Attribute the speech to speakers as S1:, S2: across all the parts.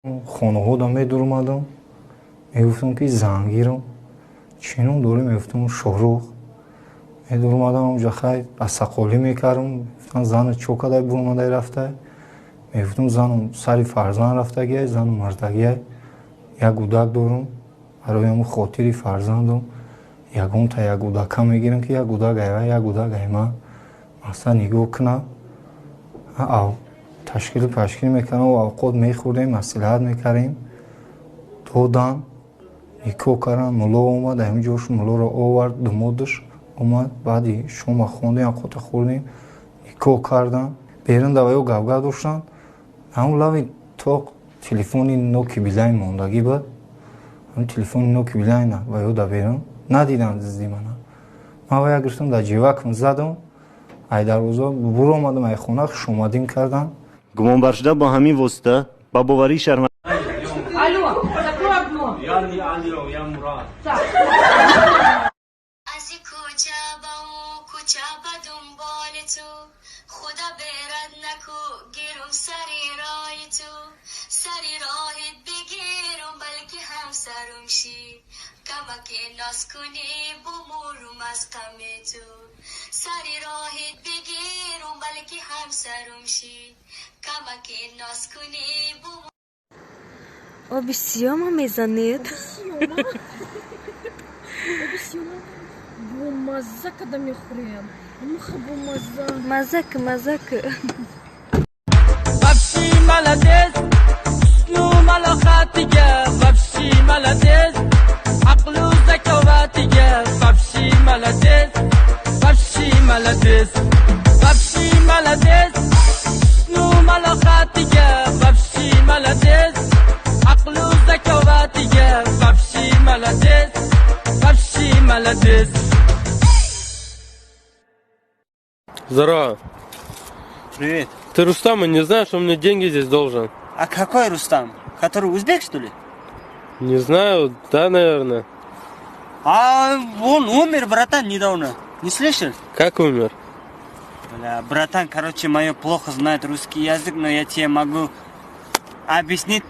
S1: Хонаҳода медуромадам, мегуфтам, ки зангирам, чӣ ном дорӣ? Мегуфтам, Шоҳрух. Медуромадам онҷа, хай, асақолӣ мекардам. Мегуфтам, зана чо кадай буромадай рафтай? Мегуфтам, занам сари фарзанд рафтагиай, занам мардагиай, як гудак дорам, барои ҳамн хотири фарзандам ягонта як гудака мегирам, ки як гудак айва, як гудак ай ман, мақсад нигоҳ кунам. Ташкилу пашкил мекардам, авқот мехӯрдем, маслиҳат мекардем, додан, никоҳ кардам. Мулло омад, ҳамин ҷош муллоро овард, думодаш омад. Баъди шома хондем, авқота хӯрдем, никоҳ кардам. Берун даваё гавгав доштанд, ҳамн лави тоқ телефони ноки Билайн мондагӣ буд, ҳамн телефони ноки Билайна ва ё да берун надидам, дизди мана. Ман вая гирифтам, дар ҷевакам задам, ай дарвоза буромадам, ай хона хушомадим кардам.
S2: Гумонбаршуда бо ҳамин восита ба боварии шаҳрванд
S3: Алло, закрой окно.
S4: Я не Алло, я Мурат.
S5: Аз ин кӯча ба ӯ кӯча ба дунболи ту, худо берад наку гирум сари роҳи ту, сари роҳит бигирум, балки ҳамсарум шӣ, камаке ноз кунӣ, бумурум аз ғами ту, сари роҳит бигирум, балки ҳамсарум шӣ, камаке ноз кунӣ, бумурум.
S6: Оби сиёма мезанед?
S3: Оби сиёма бомазза када мехӯрем. Муха бомазза.
S6: Маззак, маззак.
S7: Вообще молодец, husnu malohatiga, вообще молодец, aqlu zakovatiga, вообще молодец, вообще молодец, вообще молодец, husnu malohatiga, вообще молодец, aqlu zakovatiga, вообще молодец, вообще молодец.
S8: Здорово.
S9: Привет.
S8: Ты Рустама не знаешь, он мне деньги здесь должен.
S9: А какой Рустам? Который узбек, что ли?
S8: Не знаю, да, наверное.
S9: А он умер, братан, недавно. Не слышал?
S8: Как умер?
S9: Бля, братан, короче, мое плохо знает русский язык, но я тебе могу объяснить.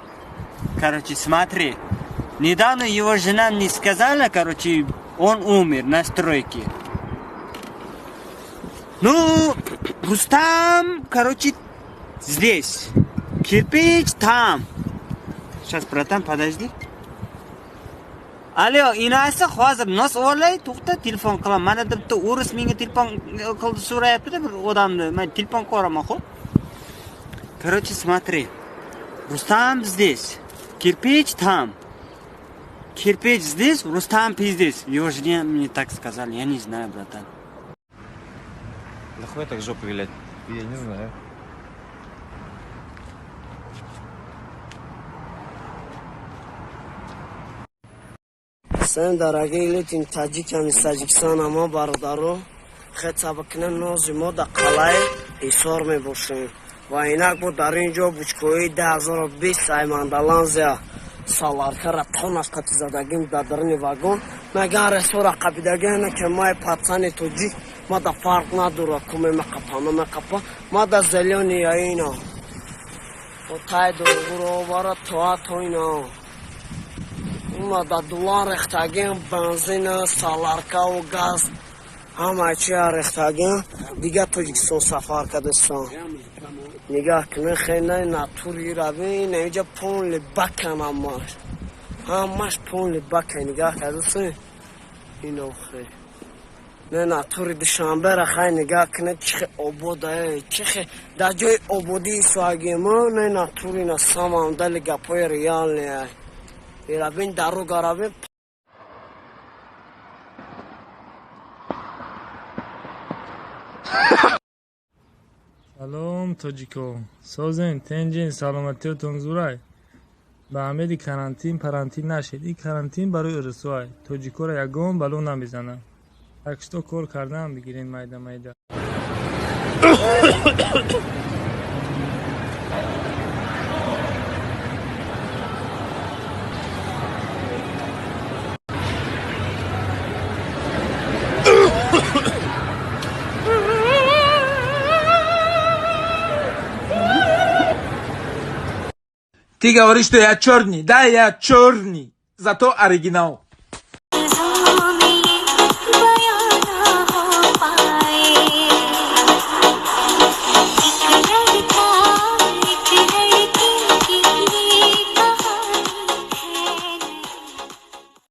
S9: Короче, смотри. Недавно его жена мне сказала, короче, он умер на стройке. Ну, Рустам, короче, здесь. Кирпич там. Сейчас, братан, подожди. Алло, inasi, hozir nos olay, to'xta, telefon qilaman. Mana bitta o'ris menga telefon qildi, so'rayapti-da bir odamni. Men telefon qilaman, xo'p? Короче, смотри. Рустам здесь. Кирпич там. Кирпич здесь, Рустам пиздец. Его жене мне так сказали, я не знаю, братан.
S10: Нахуй так жопу вилять? Я не знаю.
S11: Всем дорогие люди, таджикам из Таджикистана, мо бародаро, хеца бикунем, нози мо дар қалаи Ҳисор мебошем. Ва инак бо дар ин ҷо бучкои 2020 аймандаланзия саларкара тонаш қати задагим дар даруни вагон. Меган ресора қабидагиана ки май пацани тоҷик, ма да фарқ надора, куме меқапа, намеқапа, ма да зелёни яина. О тай дуругуро овара тоа тоина. Ума да дулан рехтагим, бензин, саларкаву газ, ҳама чия рехтагим, дигар Тоҷикистон сафар кардастан. Нигаҳ кунед, хеле натури равин, инҷа полный бакан ҳамаш. Ҳамаш полный бака, нигаҳ кардастен. Ин охе. Не натури Душанбера хай нигаҳ кунед, чӣ хе обода, чӣ хе дар ҷои ободии соагимо, не натури на самом деле гапҳои реальные. Равин даруга равин.
S12: Салом, тоҷико, созен, тенҷен, саломатиётон зурай. Ба амеди карантин парантин нашед. Ин карантин барои урусоай, тоҷикоро ягон бало намезанад. Так что кор кардаам бигирен майда майда.
S13: Ты говоришь, что я черный. Да, я черный. Зато оригинал.